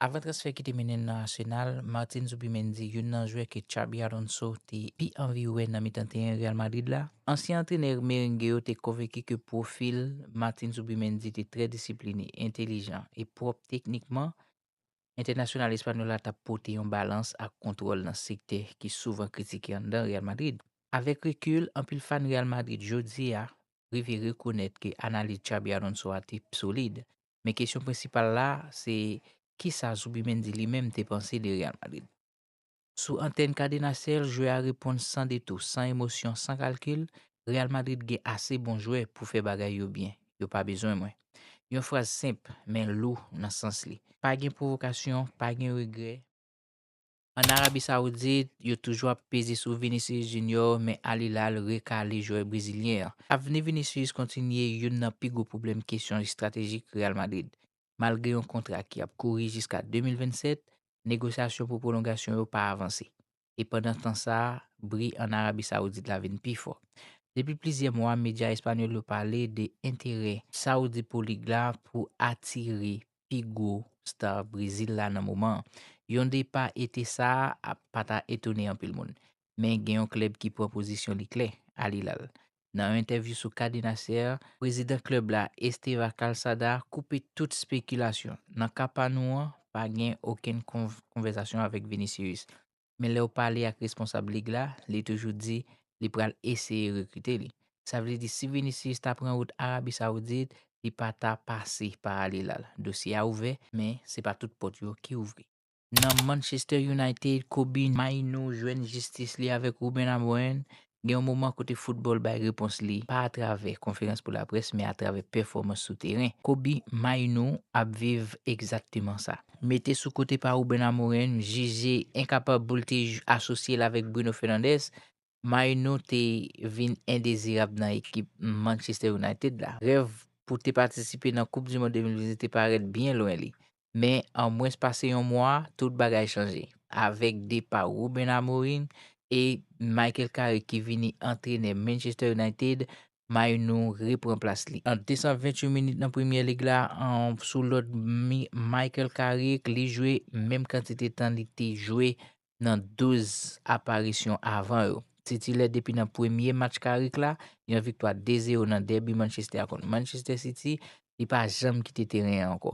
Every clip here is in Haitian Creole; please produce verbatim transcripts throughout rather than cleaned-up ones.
Avan transfè ki te mennen l nan Arsenal, Martin Zubimendi, youn nan jwè ke Xabi Alonso te pi anvi wè nan mitan teren Real Madrid la, ansyen antrenè merengue yo te konvenki ke pwofil Martin Zubimendi te trè disipline, entelijan e pwòp teknikman. Entènasyonal espanyòl la t ap pote yon balans ak kontwòl nan sektè ki souvan kritike anndan Real Madrid. Avèk rekil, anpil fan Real Madrid jodi a rive rekonèt ke analiz Xabi Alonso a te solid. Men kesyon prensipal la, se kisa Zubimendi li menm te panse de Real Madrid. Sou antèn Cadenas, jwè a reponn san detou, san emosyon, san kalkil, Real Madrid gen ase bon jwè pou fè bagay yo byen. Yo pa bezwen mwen. Yon fraz senp, men lou nan sans li. Pa gen pwovokasyon, pa gen regrè. Ann Arabi Sawoudit, yo toujou ap peze sou Vinicius Junior, men Al Hilal rekale jwè brezilyen an. Avni Vinicius kontinye youn nan pi gwo pwoblèm kesyon estratejik Real Madrid. Malgre yon kontra ki ap kouri jiska de mil vennsèt, negosyasyon pou pwolongasyon yo pa avanse. E pandan tan sa a, bri ann Arabi Sawoudit la vin pi fò. Depi plizyè mwa, medya espanyòl yo pale de enterè Sawoudi Pro League la pou atire pi gwo sta Brezil la nan moman an. Yon depa ete sa a pa ta etone anpil moun. Men gen yon klèb ki pran pozisyon li klè, Al Hilal. Nan yon entèvyou sou Cadenas, prezidan klèb la, Esteva Calçada, koupe tout spekilasyon. Nan ka pa nou an, pa gen okenn konv- konvèsasyon avèk Vinicius. Men lè w pale ak responsab lig la, li toujou di li pral eseye rekrite li. Sa vle di si Vinicius ta pran wout Arabi Sawoudit, li pa ta pase pa Al Hilal. Dosye a ouvè, men se pa tout pòt yo ki ouvri. Nan Manchester United, Kobbie Mainoo jwenn jistis li avèk Ruben Amorim. Gen yon moman kote foutbòl bay repons li, pa atravè konferans pou laprès, men atravè pèfòmans sou teren. Kobbie Mainoo ap viv egzakteman sa. Mete sou kote pa Ruben Amorim, jije enkapab pou l te j- asosye l avèk Bruno Fernandes, Mainoo te vin endezirab nan ekip Manchester United la. Rèv pou te patisipe nan Koup di Mond de mil vennde te parèt byen lwen li. Men, an mwens pase yon mwa, tout bagay chanje. Avèk depa Ruben Amorim e Michael Carrick ki vini antrenè Manchester United, Mainoo repran plas li. An de san venntuit minit nan Premyè Lig la, an, sou lòd Mi- Michael Carrick, li jwe menm kantite tan li te jwe nan douz aparisyon avan yo. Titilè depi nan premye match Carrick la, yon viktwa de zewo nan dèbi Manchester a kont Manchester City, li pa janm kite teren an ankò.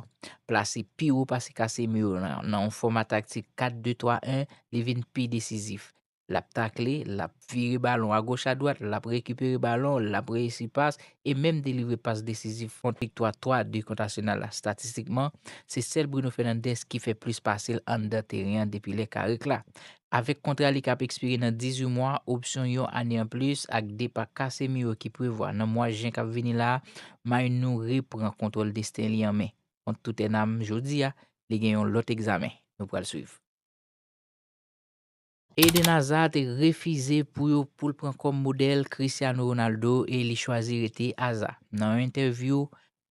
Plase pi wo pase Casemiro nan, nan yon fòma taktik kat de twa en, li vin pi desizif. L ap takle, l ap vire balon agoch adwat, l ap rekipere balon, l ap reyisi pas, e menm delivre pas desizif kont viktwa twa de kont Arsenal la. Estatistikman, se sèl Bruno Fernandes ki fè plis pase l anndan teren an depi lè Carrick la. Avèk kontra li k ap ekspire nan dizuit mwa, opsyon yon ane anplis ak depa Casemiro ki prevwa nan mwa jen k ap vini la, Mainoo repran kontwòl desten li an men. Kont Tottenham jodi a, li gen yon lòt egzamen. Nou pral swiv. Eden Hazard te refize pou yo pou l pran kòm modèl Cristiano Ronaldo e li chwazi rete Hazard. Nan yon entèvyou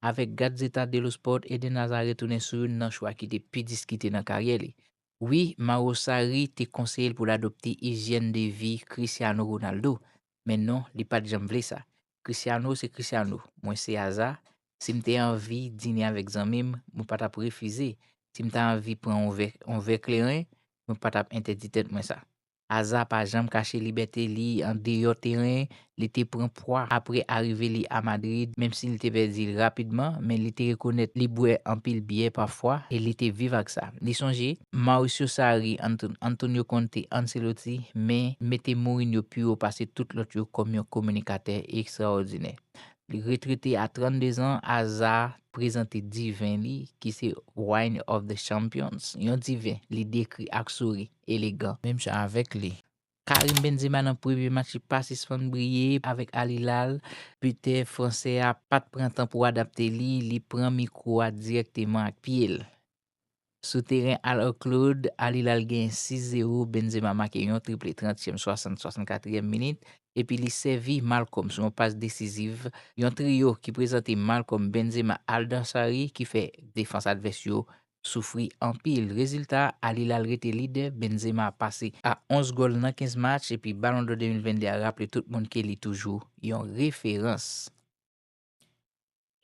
avèk Gazzetta dello Sport, Eden Hazard retounen sou youn nan chwa ki te pi diskite nan karyè li. Wi, Mauro Sarri te konseye l pou l adopte ijyèn de vi Cristiano Ronaldo, men non, li pa t janm vle sa. Cristiano se Cristiano, mwen se Hazard. Si m te anvi dine avèk zanmi m, mwen pa t ap refize. Si m ta anvi pran yon vè, yon vè kleren, mwen pa t ap entèdi tèt mwen sa. Hazard pa janm kache libète li andeyò teren, li te pran pwa apre arive li a Madrid, menm si li te pèdi l rapidman, men li te rekonèt li bwè anpil byè pafwa e li te viv ak sa. Li sonje, Mauricio Sarri, Anto- Antonio Conte, Ancelotti, men mete Mourinho pi wo pase tout lòt yo kòm yon kominikatè ekstraòdinè. Li retrete a trannde zan, Hazard prezante diven li, ki se Wine of the Champions, yon diven li dekri ak souri, elegan, menm jan avèk li. Karim Benzema nan premye match li pa sispann briye avèk Al Hilal, bitè fransè a pa t pran tan pou adapte li, li pran mikwo a dirèkteman ak pye l. Sou teren Al Ahly, Al Hilal genyen sis zewo, Benzema make yon triple trantyèm, swasant, swasannkatriyèm minit, epi li sèvi Malcom sou yon pas desiziv, yon triyo ki prezante Malcom, Benzema, Al Dawsari ki fè defans advès yo soufri anpil. Rezilta, Al Hilal rete lidè, Benzema pase a onz gòl nan kenz match, epi Ballon d'Or de mil vennde a raple tout moun ke li toujou yon referans.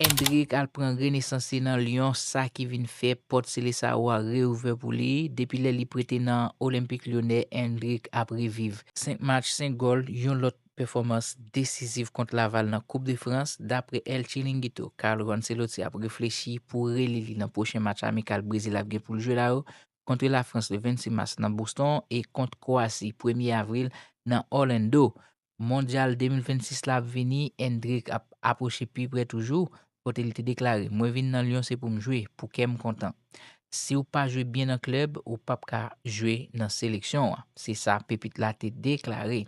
Endrick al pran renesans li nan Lyon, sa ki vin fè pòt Seleção a reouvè pou li. Depi lè li prete nan Olympique Lyonnais, Endrick ap reviv. Senk match, senk gòl, yon lòt pèfòmans desiziv kont Laval nan Coupe de France. Daprè El Chiringuito, Carlo Ancelotti ap reflechi pou reli li nan pwochen match amikal Brezil ap gen pou l jwe la yo, kont Lafrans le vennsis mas nan Boston e kont Kwasi premye avril nan Orlando. Mondyal de mil vennsis la ap vini, Endrick ap apwoche pi prè toujou, kote li te deklare, "Mwen vin nan Lyon se pou m jwe, pou kè m kontan. Si w pa jwe byen nan klèb, ou p ap ka jwe nan seleksyon an." Se sa pepit la te deklare.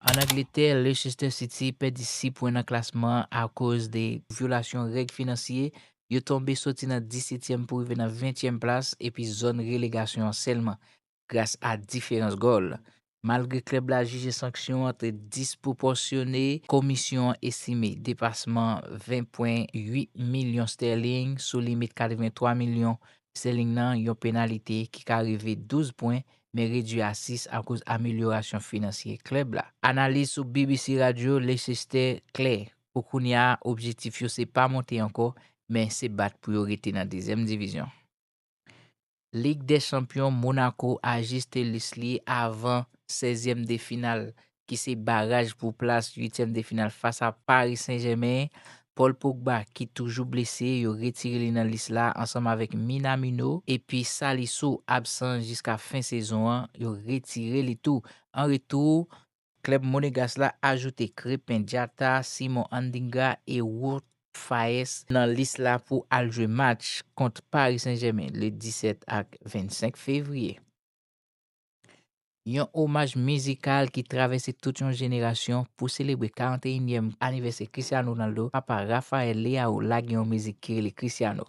Ann Angletè, Leicester City pèdi sis pwen nan klasman an akoz de vyolasyon règ finansye. Yo tonbe soti nan disetyèm pou rive nan ventyèm plas, epi zòn relegasyon an sèlman gras a diferans gòl. Malgre klèb la jije sanksyon an te dispwopòsyone, komisyon an estime depasman ven pwen uit milyon stèling sou limit katrevenntwa milyon stèling nan, yon penalite ki ka rive douz pwen, men redwi a sis akoz amelyorasyon finansye klèb la. Analiz sou B B C Radio, Leicester klè. Pou kounye a, objektif yo se pa monte ankò, men se bat pou yo rete nan dezyèm divizyon. Lig dè Chanpyon, Monaco ajiste lis li avan sèzyèm de final, ki se baraj pou plas uityèm de final fas a Paris Saint-Germain. Paul Pogba, ki toujou blese, yo retire li nan lis la ansanm avèk Minamino, epi Salisu absan jiska fen sezon an, yo retire li tou. An retou, klèb Monegas la ajoute Krépin Diatta, Simon Anndingra e Wout Faes nan lis la pou al jwe match kont Paris Saint-Germain le disèt ak vennsenk fevriye. Yon omaj mizikal ki travèse tout yon jenerasyon pou selebre karannteyinyèm anivèsè Cristiano Ronaldo, papa Rafael Leao lage yon mizik ki rele Cristiano.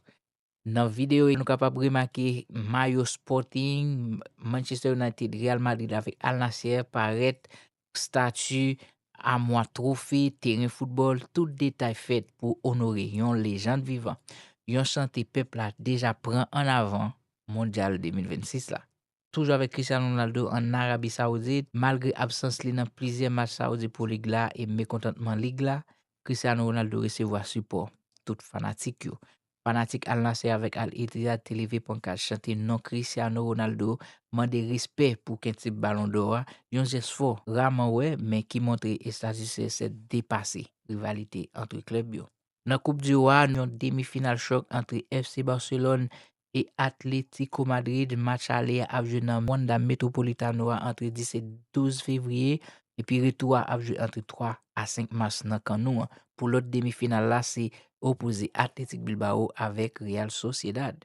Nan videyo, nou kapab remake mayo Sporting, Manchester United, Real Madrid avèk Al Nassr parèt, stati, amwa twofe, teren foutbòl, tout detay fèt pou onore yon lejand vivan. Yon chante pèp la deja pran an avan Mondyal de mil vennsis la. Toujou avèk Cristiano Ronaldo ann Arabi Sawoudit, malgre absans li nan plizyè match Saudi pou lig la e mekontantman lig la, Cristiano Ronaldo resevwa sipò tout fanatik yo. Fanatik Al Nassr avèk Al Ittihad te leve pankat, chante non Cristiano Ronaldo, mande respè pou kentip Balon dò a, yon jès fò raman wè, men ki montre estati C R sèt depase rivalite antre klèb yo. Nan Coupe du Roi, yon demi final chòk antre F C Barcelone e Atlético Madrid. Match ale a ap jwe nan Wanda Metropolitano a antre dis e douz fevriye, epi retou a ap jwe antre twa a senk mas nan Camp Nou an. Pou lòt demi final la, se opoze Athletic Bilbao avèk Real Sociedad.